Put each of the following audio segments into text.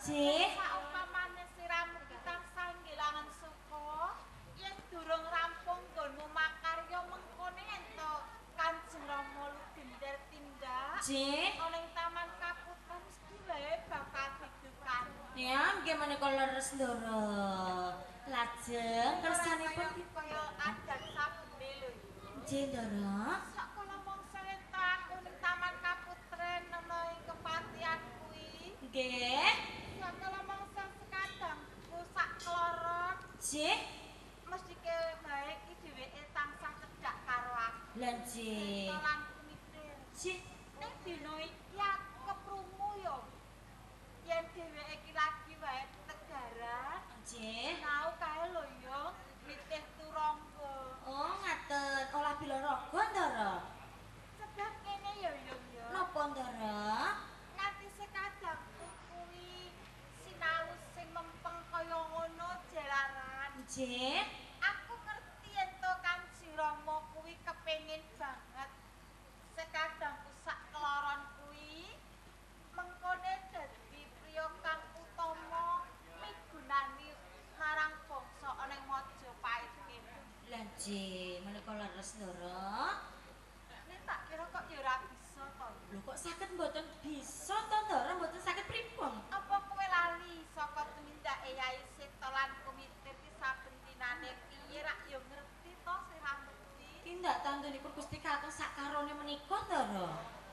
Nggih. Saumpamane siramu ki tansah ngilangan suka, yen durung rampung nggonmu makarya mengkone ento Kanjeng Rama Lugender tindak. Nggih. Ana ing Taman Kaputren mesti wae bakal didukani. Ya, nggih menika leres Ndara. Lajeng kersanipun kaya adat sabene lho. Nggih Ndara. Sakala mangsa ento aku ning Taman Kaputren ana ing kepatihan kuwi. Nggih. Sakala mangsa sekadangku sak kloron. Nggih. Mesti wae iki dheweke tansah cedhak karo aku. Lah nggih. Lan kumitir. Nggih. Ning dina iki aku keprungu yo. Yen dheweke iki lagi wae tegaran. Nggih. Sinau kae lho yo nitih turangga. Oh, ngaten. Olah bilaraga Ndara. Sebab kene yo yo yo. Napa Ndara? Nganti sekadangku kuwi sinau sing mempeng kaya ngono jalaran. Nggih. Aku ngerti yen to Kanjeng Rama kuwi kepengin banget sekadangku sak keloron kuwi mengkone dadi priya kang utama migunani marang bangsa ana ing Majapahit kene. Lah nggih, menika leres Ndara. Nek tak kira kok ya ora bisa to. Lho kok saged mboten bisa to Ndara, mboten saged pripun? Apa kowe lali saka tumindake Yai Seta lan Kumitir ki saben dinane piye rak ya ngerti to siramu kuwi. Tindak tandunipun Gusti Kakung sakarone menika Ndara.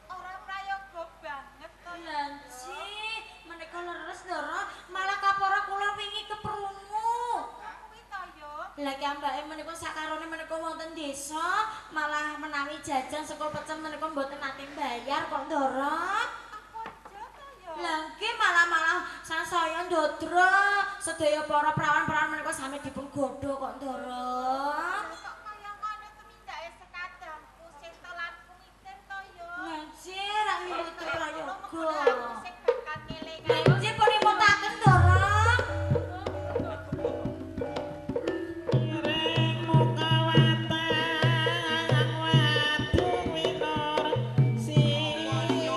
Ora prayoga banget to. Lah nggih, menika leres Ndara, malah kapora kula wingi keprungu. Kuwi to yo. Lah ki ambake menika sakarone menika wonten desa, malah menawi jajan saka pecel menika mboten nate mbayar kok Ndara. Aku aja to yo. Lah nggih malah-malah sansaya ndodro, sedaya para prawan-prawan menika sami dipun godho kok Ndara. Kok kaya ngono tumindake sekadangku Seta lan Kumitir to yo. Lah nggih rak miwutu prayoga. Sing bakal ngelingan. Lah nggih pun imutaken Ndara. Ring muka watang wadung winor sita.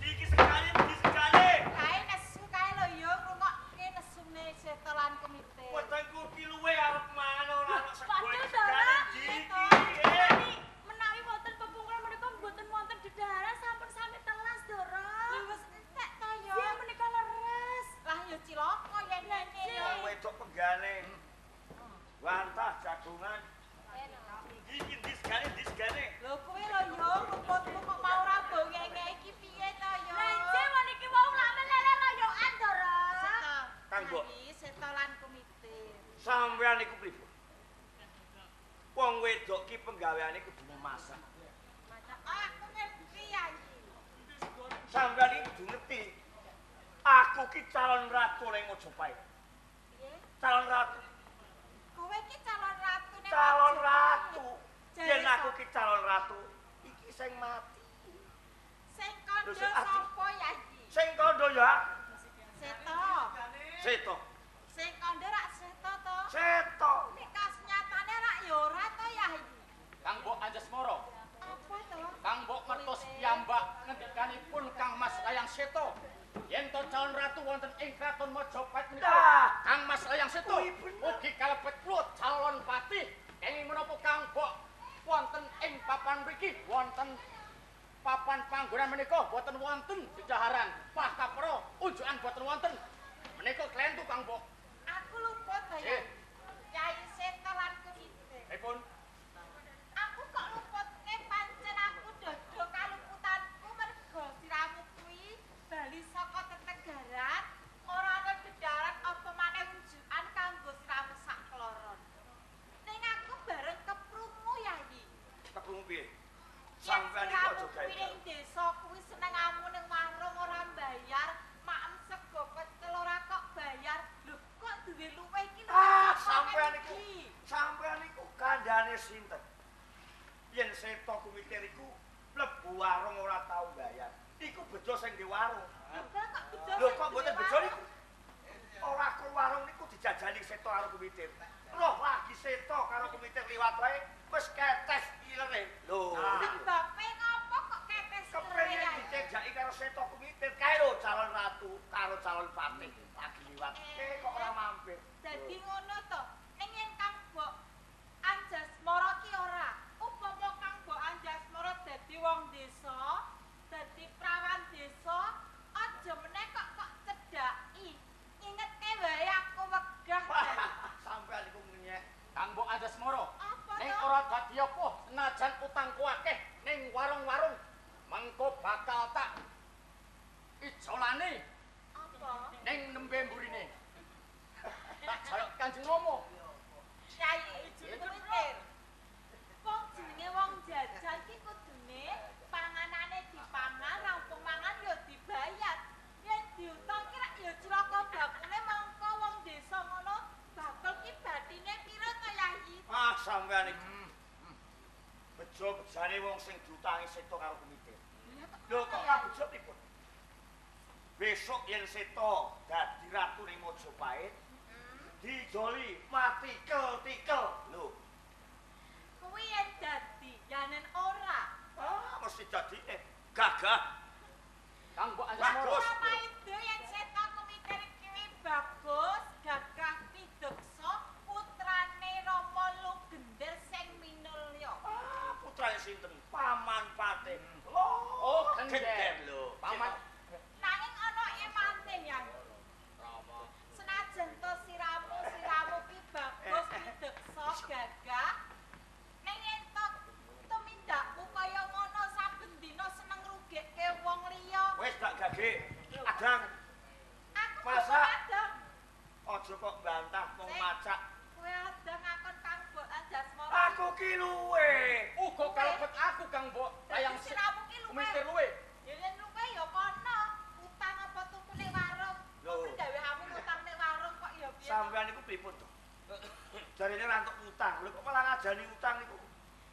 Iki sekali, iki sekali. Kae nesu kae lho yo ngrungokke nesune Seta lan Kumitir. Wetengku ki luwe arep mangan ora ana sego Waduh, iki Ndara. sekali iki. Menawi wonten pepungkuran menika mboten wonten dedaharan sampun sami telas Ndara. Lho wis entek to yo. Nggih menika leres. Lah yo cilaka yen ngene yo. Wong wedok penggane. Wantah jagongan. Iki ndi segane, ndi segane. Lho kowe lho yo luputmu kok mau ora dongenge iki piye to yo? Lah nggih meniki wau lak melele royokan Ndara. Seta. Kang Mbok. Iki Seta lan Kumitir. Sampeyan iku pripun? Wong wedok ki penggaweane kudu memasak. Aku ngerti ya iki. Sampeyan iki kudu ngerti. Aku ki calon ratu ning Majapahit. Piye? Calon ratu. Kowe iki calon ratu ning Calon Majapahit. ratu. Jare Yen aku sapa? ki calon ratu, iki sing mati. Sing kandha Lho, sing ati. sapa ya iki? Sing kandha ya aku. Seta. Seto. Sing kandha rak Seta to? Seto. Nek kasnyatane rak ya ora to ya iki. Kang Mbok Anjasmara, Apa to? Kang Mbok ngertos piyambak ngendikanipun Kang Mas Layang Seto. Yen to calon ratu wonten ing kraton Majapahit menika, Nah. Kang Mas Layang Seto Kuwi bener. ugi kalebet kula calon patih. Kenging menapa Kang Mbok wonten ing papan mriki wonten papan panggonan menika boten wonten dedaharan, pah kapra unjukan boten wonten. Menika klentu Kang Mbok. Aku luput to ya. Nggih. Yai Seta lan Kumitir. Pripun? Aku kok luputke pancen aku dodo kaluputanku mergo siramu kuwi bali saka tetegaran ora ana dedaran apa maneh unjukan kanggo siramu sak kloron. Ning aku bareng keprungu Yayi. Keprungu piye? Yen Sampeyan iku siramu aja kuwi gawe. ning desa kuwi senengamu ning warung ora mbayar, maem sego pecel ora kok bayar. Lho kok duwe luwih iki lho. Ah, kok sampeyan iku. ngendi? Sampeyan iku kandhane sinten? Yen Seto Kumitir iku mlebu warung ora tau bayar. Iku bejo sing di warung. Lho kok bejo Lho sing kok mboten duwe bejo warung? niku? Ora kok warung niku dijajani Seto karo Kumitir. Roh lagi Seto karo Kumitir liwat wae wis ketes ilere. Lho niku. Sebabe ngopo kok ketes ilere? Seta Kumitir kae lho calon ratu karo calon patih lagi liwat. Kok ora mampir. Dadi ngono to. Ning yen Kang Mbok Anjasmara ki ora. Upama Kang Mbok Anjasmara dadi wong desa, dadi prawan desa, aja meneh kok kok cedhaki. Ingetke wae aku wegah. Sampeyan iku ngenyek. Kang Mbok Anjasmara. Ning ora dadi apa senajan utangku akeh ning warung-warung mengko bakal tak ijolane. Apa? Ning nembe mburine. Tak jaluk Kanjeng Rama. Kyai Kumitir. Wong jenenge wong jajan ki kudune panganane dipangan, rampung mangan ya dibayar. Yen diutang ki rak ya cilaka bakule mongko wong desa ngono bakul ki batine pira to Yai? Ah, sampean iki. Bejo-bejane wong sing diutangi Seta karo Kumitir. Lho kok ora bejo pripun? Besok yen Seta dadi ratu ning Majapahit, dijoli mati kel-tikel. Lho. Kuwi yen dadi, yanen ora. Ah, mesti dadine gagah. Kang Mbok Anjasmara. Ora maido yen Seta Kumitir kuwi bagus, gagah pideksa putrane Rama Lugender sing minulya. Ah, putrane sinten? Paman Patih. Lho, oh, Gender lho. Paman. Nanging ana emane ya. Rama. Senajan to siramu ki bagus pideksa gagah. Ning yen to tumindakmu kaya ngono saben dina seneng rugekke wong liya. Wis tak gage. Adang. Aku masak. Adang. Aja kok bantah mung macak. Kowe adang ngakon Kang Mbok Anjasmara. Aku ki luwe. Uga kalebet aku Kang Mbok. Layang siramu ki luwe. Kumitir luwe. Ya yen luwe ya kono. Utang apa tuku ning warung. Kok gaweamu utang ning warung kok ya piye? Sampeyan niku pripun to? Jarene ra entuk utang. Lho kok malah ngajani utang niku?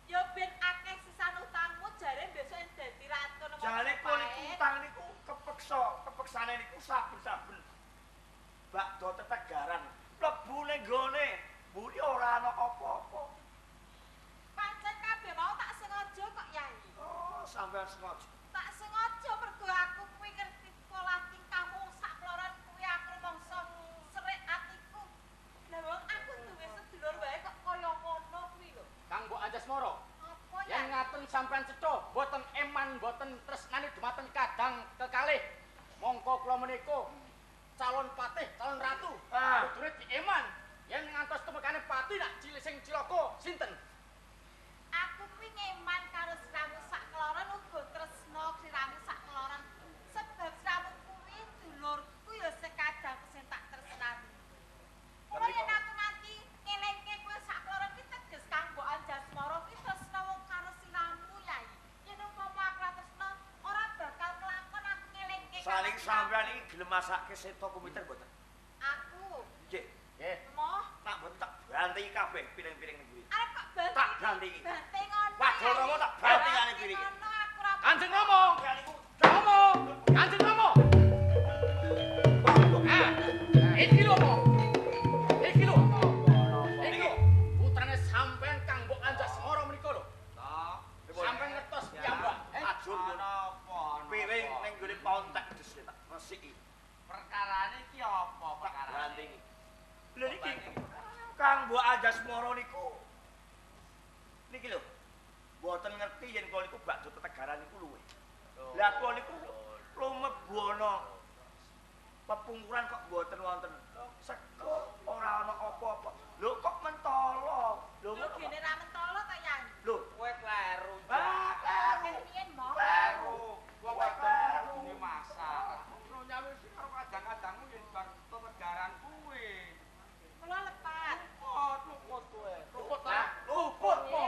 Ya ben akeh sisan utangmu jare besok yen dadi ratu nang Jare kok niku utang niku kepeksa, kepeksane niku saben-saben. Bakdo tetegaran mlebu ning gone, mburi ora ana apa-apa. Pancen kabeh mau tak sengaja kok Yai. Oh, sampeyan sengaja. Tak sengaja mergo aku kuwi ngerti pola tingkahmu sak kloron kuwi aku rumangsa serik atiku. Lah wong aku duwe sedulur wae kok kaya ngono kuwi lho. Kang Mbok Anjasmara. Apa ya? Yen ngaten sampeyan cetha, mboten eman, mboten tresnani dumateng kadang kekalih. Mongko kula menika calon patih, calon ratu. Kudune dieman. Yen ngantos tumekane pati nak cilik sing cilaka sinten? Aku kuwi ngeman karo siramu sak kloron uga tresna siramu sak kloron. Sebab siramu kuwi dulurku ya sekadang sing tak tresnani. Mula yen aku nganti ngelingke kowe sak kloron ki teges Kang Mbok Anjasmara kuwi tresna wong karo siramu Yai. Yen umpama aku ora tresna ora bakal kelakon aku ngelingke. Saling sampeyan iki gelem masake Seta Kumitir mboten? Aku. Nggih. Nggih. Moh, tak mboten tak bantingi kabeh piring-piring nggih. Arep kok banting. Tak bantingi. Banting ngono. Wadul Rama tak bantingane piring. Kanjeng Rama. Rama. Kanjeng Rama. Ah, iki lho, Mo. Iki lho. Iki lho. Putrane sampean Kang Mbok Anjasmara menika lho. Ta. Sampean ngertos piyambak. Ajur napa? Piring ning nggone pontek des tak resiki. Perkarane iki apa perkarane? Lho niki Kang Mbok Anjasmara niku niki lho. Mboten ngerti yen kula niku bakdo tetegaran niku luwe. Lah kula niku lumebu ana pepungkuran kok mboten wonten. Sego ora ana apa-apa. Lho kok mentolo? Lho ngono gene ra mentolo ta, Yang? Lho kowe kleru. Ah, kleru. Yen mo. Kleru. Wong wedok kudune masak. Ngono nyawisi karo kadang-kadangmu yen bar tetegaran kuwi. Kula lepat. Luput, luput kowe. Luput ta? Luput po.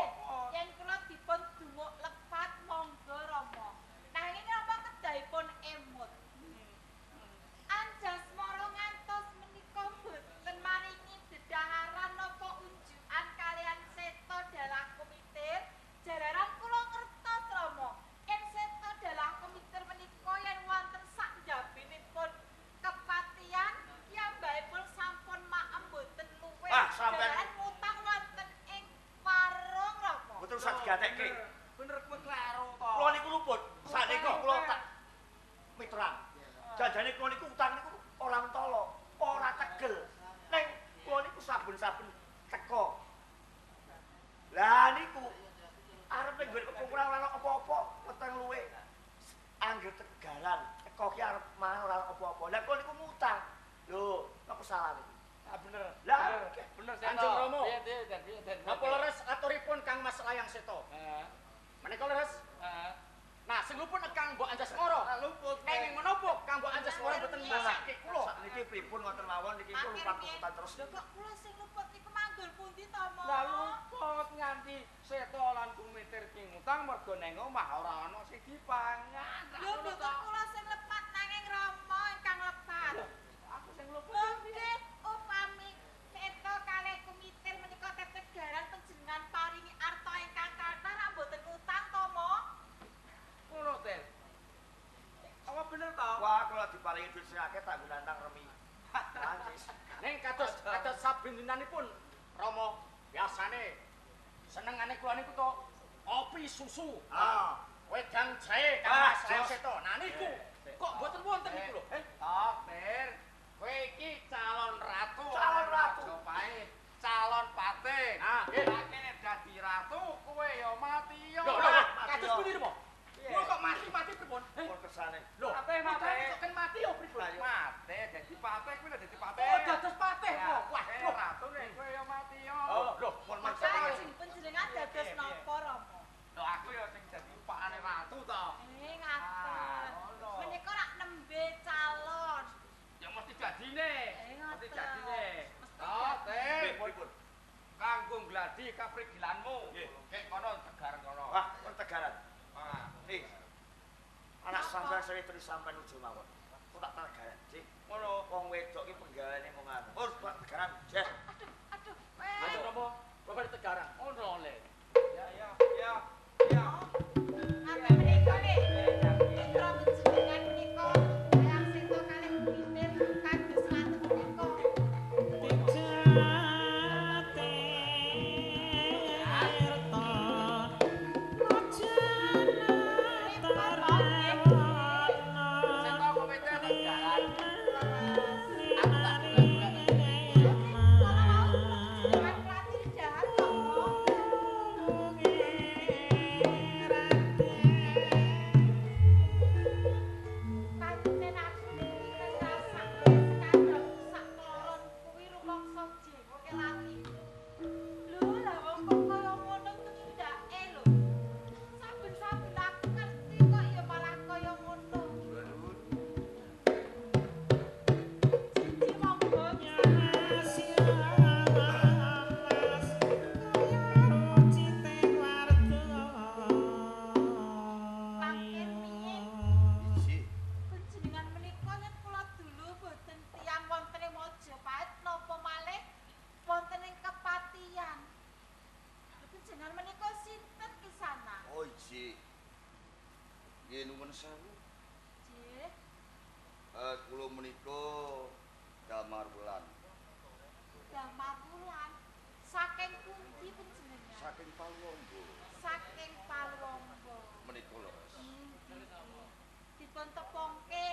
Yen kula dipun dumuk lepat monggo Rama. Nanging Rama kedahipun emut. Anjasmara ngantos menika tetegaran. Teko ki arep mangan ora apa-apa. Lah kula niku ngutang. Lho, napa salah niki? Ah bener. Lah, bener Seto. Kanjeng Rama. Piye piye piye Den. Napa leres aturipun Kang Mas Layang Seto? Heeh. Menika leres. Heeh. Nah, sing luput Kang Mbok Anjasmara. Lah luput. Kenging menapa Kang Mbok Anjasmara mboten masake kula? Sakniki pripun ngoten mawon niki kula lupat-luputan terus. Lho kok kula sing luput niku manggon pundi to, Mo? Lah luput nganti Seto lan Kumitir ki ngutang mergo neng omah ora ana sing dipangan. Lho mboten kula sing lepat nanging Rama ingkang lepat. Aku sing luput. Nggih, upami Seto kalih Kumitir menika tetegaran panjenengan paringi arta ingkang kathah ra mboten utang to, Mo? Ngono, Ten. Apa bener to? Wah, kula diparingi dhuwit sing akeh tak nggo nantang remi. Anjis. Ning kados kados sabendinanipun Rama biasane senengane kula niku to kopi susu. Ah. Wedang jahe Kang Ah, Mas Layang jos. Seto. Nah niku kok mboten wonten niku lho. Eh, toh, Ter. Kowe iki calon ratu. Calon ratu. Majapahit. Calon patih. Nah, nggih. Lah kene dadi ratu, kowe ya mati ya. Lho, lho, lho, mati kados yo. pundi Rama? Piye? Kula kok mati-mati pripun? Eh, Pun kersane. lho, Mati, mati. putrane kok ken mati yo pripun? Mati dadi patih kuwi lho dadi patih. Oh, dados patih Ya, kok. Wah, eh, lho. ratune kowe ya mati ya. Oh, lho, pun Lajeng panjenengan dados napa, Rama? Lho aku ya sing dadi upakane ratu to. Eh, ngaten. Ah, ngono. Menika rak nembe calon. Ya mesti dadine. Eh, Mesti ngoten. dadine. Mesti Toh, Ter. Pripun? Kanggo gladi kaprigilanmu. Nggih. Kek kono tegaran kono. Wah, pun tegaran. Ah. Nih. Anak sampean sing terus sampean ujung mawon. Kok tak tegaran, sih. Ngono. Wong wedok ki penggaweane mung anu. Oh, tak tegaran. Jeh. Aduh, aduh. Eh. Kanjeng Rama, bapak tegaran. Ngono le. Ya ya ya ya. Ngaten menika nggih. Putra panjenengan menika Layang Seto kalih Kumitir kados ngaten menika. Seto Kumitir tegaran. Aku tak golek-golek. Kala wau panjenengan klatiri dahar to, Mo? Pancen aku niki ngrasake sekadang sak kloron kuwi rumangsa jengoke latiku. Lho, lah wong kok kaya ngono tumindake lho. Saben-saben aku ngerti kok ya malah kaya ngono. Cici monggo Pakir miyin Iji. panjenengan menika yen kula dulu boten tiyang wonten ing Majapahit napa malih wonten ing Kepatihan. Lho panjenengan menika sinten kisana? Oh, iji. Nggih nuwun sewu. Nggih. Kula menika Damar Wulan Damar Wulan. Saking pundi panjenengan? saking Paluwombo Saking Paluwombo. menika leres. Dipun tepungke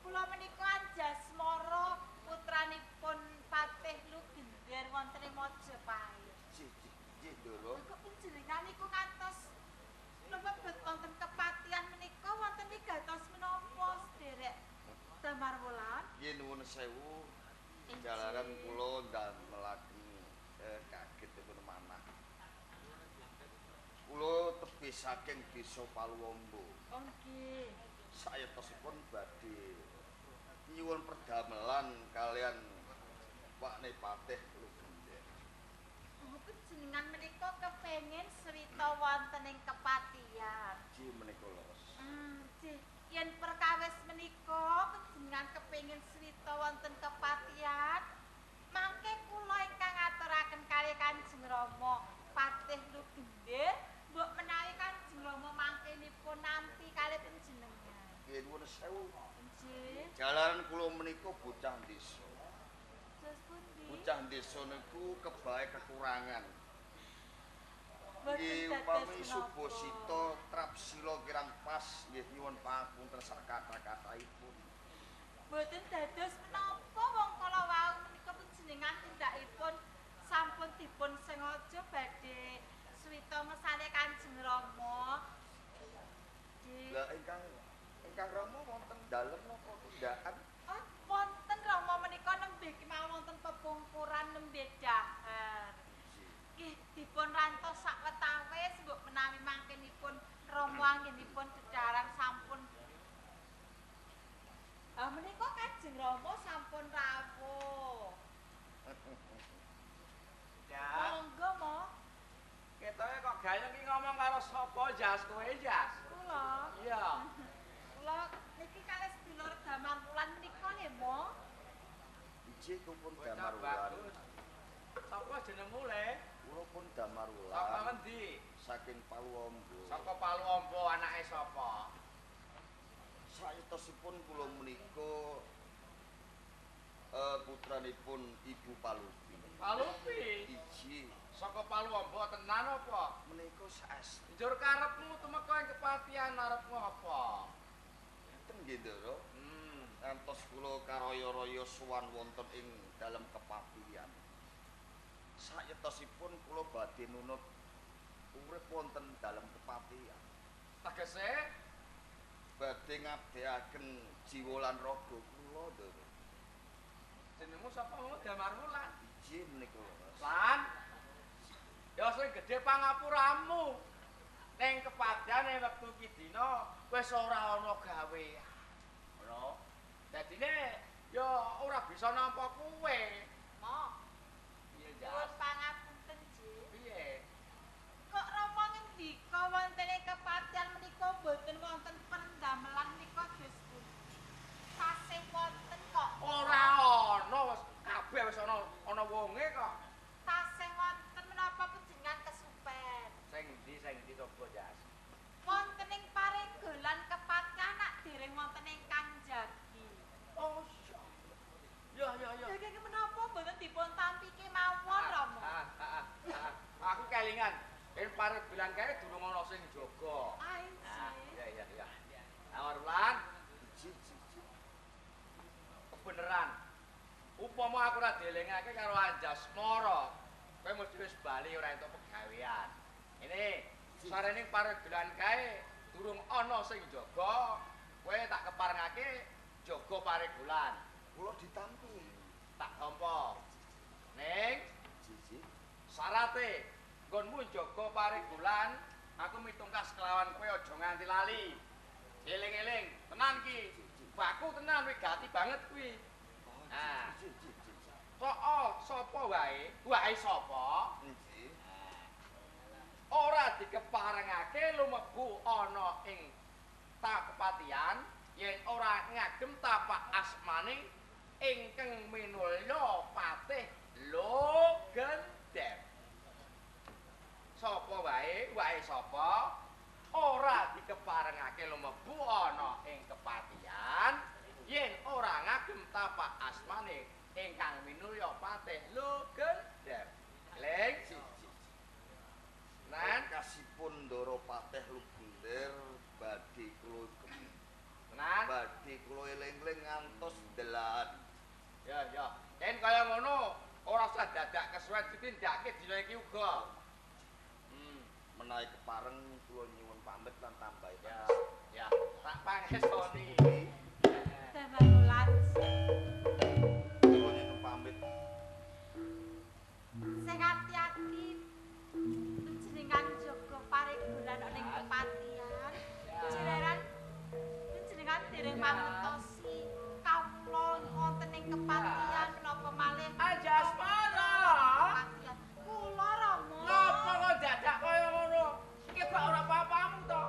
kula menika Anjasmara putranipun Patih Lugender wonten ing Majapahit. Iji, iji, iji, Ndoro. Lho kok panjenengan niku ngantos lumebet wonten kepatihan menika wonten wigatos menapa sederek Damar Wulan? Nggih nuwun sewu. Jalaran kula ndamelaken kagetipun manah. Kula tebih saking desa Paluwombo. Oh nggih. Sayetosipun badhe nyuwun perdamelan kalian Pakne Patih Lugender. Oh panjenengan menika kepengin swita wonten ing kepatihan. Ji menika leres. Nggih. Yen perkawis menika panjenengan kepengin swita wonten kepatihan, mangke kula ingkang ngaturaken kalih Kanjeng Rama Patih Lugender, mbok menawi Kanjeng Rama mangkenipun nampi kalih panjenengan. Nggih nuwun sewu. Nggih. Jalaran kula menika bocah desa. Terus pundi? Bocah desa niku kebae kekurangan. Mboten Nggih dados upami menapa. subasita trapsila kirang pas nggih nyuwun pangapunten sak kathah-kathahipun. Mboten dados menapa wong kala wau menika panjenengan tindakipun sampun dipun sengaja badhe swita ngersane Kanjeng Rama. Nggih. Lah ingkang Ingkang Rama wonten dalem napa tindhakan? Oh, wonten Rama menika nembe kemawon wonten pepungkuran nembe dahar. Nggih dipun rantos sakwetawis mbok menawi mangkenipun Rama anggenipun dedaran sampun. Ah menika Kanjeng Rama sampun rawuh. Ya. Monggo, Mo. Ketoke kok gayeng iki ngomong karo sapa Jas kowe, Jas? Kula. Iya. Kula niki kalih sedulur Damar Wulan menika nggih, Mo. Inggih kula Bocah Damar Wulan. bagus. Sapa jenengmu, Le? Kula pun Damar Saka Wulan ngendi? saking Paluombo. Saka Paluombo anake sapa? Sayetosipun kula menika putranipun Ibu Palupi. Palupi. Iji Saka Paluombo tenan apa? menika saestu. Njur karepmu tumeka ing kepatihan arepmu apa? Ten nggih, Ndara. Ngantos kula karaya-raya sowan wonten ing dalem kepatihan. Sayetosipun kula badhe nunut urip wonten dalem kepatihan. Tegese Badhe ngabdiaken jiwa lan raga kula, Ndara. Jenengmu sapa mau Damar Wulan? Iji menika leres. Lan ya sing gedhe pangapuramu. Ning kepatihan wektu iki dina wis ora ana gawean. Ngono. Dadine ya ora bisa nampa kowe. Mo, Piye, nyuwun Jas? pangapunten, Ji. Piye? Kok Rama ngendika wonten ing kepatihan menika mboten wonten pendamelan menika dos pundi? Tasih wonten kok. Ora ana wis kabeh wis ana ana wonge kok. Tasih wonten menapa panjenengan kesupen? Sing ndi coba, Jas? Wonten ing paregolan kepatihan nak dereng wonten ingkang jagi. Oh, iya. Ya ya ya. Lha kenging menapa mboten dipun tampi kemawon, Rama? Aku kelingan. Yen paregolan kae durung ana sing jaga. Ah, Ah, inggih. iya iya iya. Awar Wulan, Iji iji iji. kebeneran. Upama aku ora dielingake karo Anjasmara, kowe mesti wis bali ora entuk pegawean. Ini sarene paregolan kae durung ana sing jaga, kowe tak keparengake jaga paregolan. Kula ditampi. Tak tampa. Ning Iji iji. syarate nggonmu jaga paregolan, aku mitungkas kelawan kowe aja nganti lali. Eling-eling, tenan ki. Baku tenan wigati banget kuwi. Oh, Ah. iji iji iji iji. Soal sapa wae, wae sapa Inggih. ora dikeparengake lumebu ana ing takepatian yen ora ngagem tapak asmane ingkang minulya patih Logendem. Sapa wae, wae sapa ora dikeparengake lumebu ana ing kepatihan yen ora ngagem tapak asmane ingkang minulya patih Logendem. Eling, Iji iji. tenan, Kasipun Ndara Patih Lugendir badhe kula tenan. badhe kula eling-eling ngantos ndelan. Ya, ya. Yen kaya ngono, ora usah dadak kesuwen ditindakake dina iki uga. Menawi kepareng kula nyuwun pamit lan tambahi Ya, ya. Tak pangestoni. Damar Wulan. Kula nyuwun pamit. Sing ati-ati panjenengan jaga paregolan ana ing kepatihan. Jireran panjenengan dereng mangertosi kawula wonten ing kepatihan menapa malih Anjasmara. kepatihan. Kula Rama. Ngopo kok dadak kaya ngono? Iki kok ora apa-apamu to.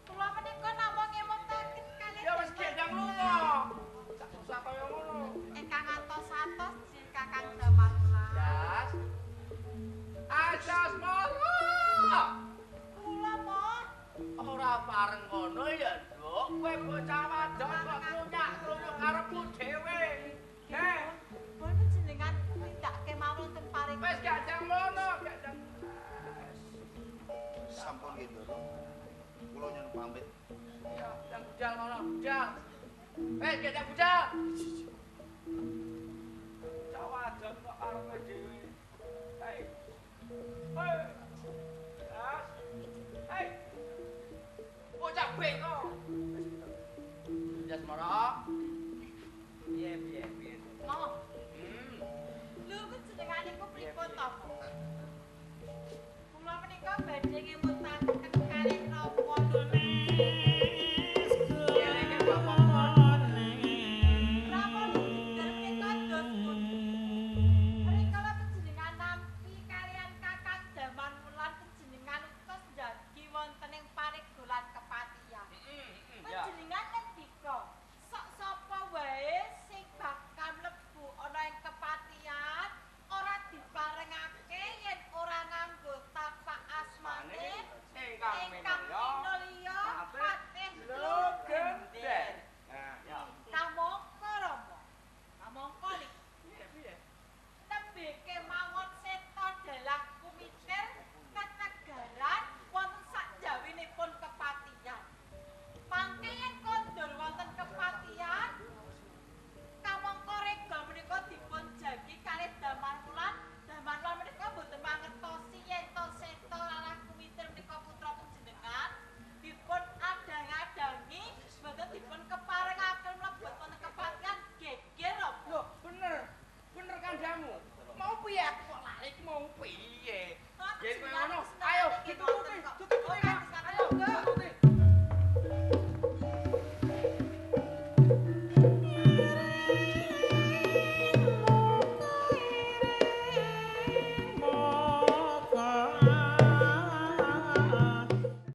Kula menika namung ngemutaken kalih Ya wis gendang lunga. Sak usah kaya ngono. Ingkang atos-atos jin Kakang Damar Wulan. Jas. Anjasmara. Kula mo Ora pareng ngono ya, Nduk. Kowe bocah wadon kok klunyak-kluyuk karepmu dhewe. Heh. Pun panjenengan tindake mawon wonten paregolan. Wis gak ngono, gak Sampun nggih Ndara. Kula nyuwun pamit. Ya, ndang budal ngono, budal. Wis gak budal. Bocah wadon kok karepe dhewe. Hei. Hei. Jas. Hei. Bocah beko. Wis Anjasmara. Piye piye piye. Mau. Lho jenengane iku pripun to? Kula menika badhe ngemutaken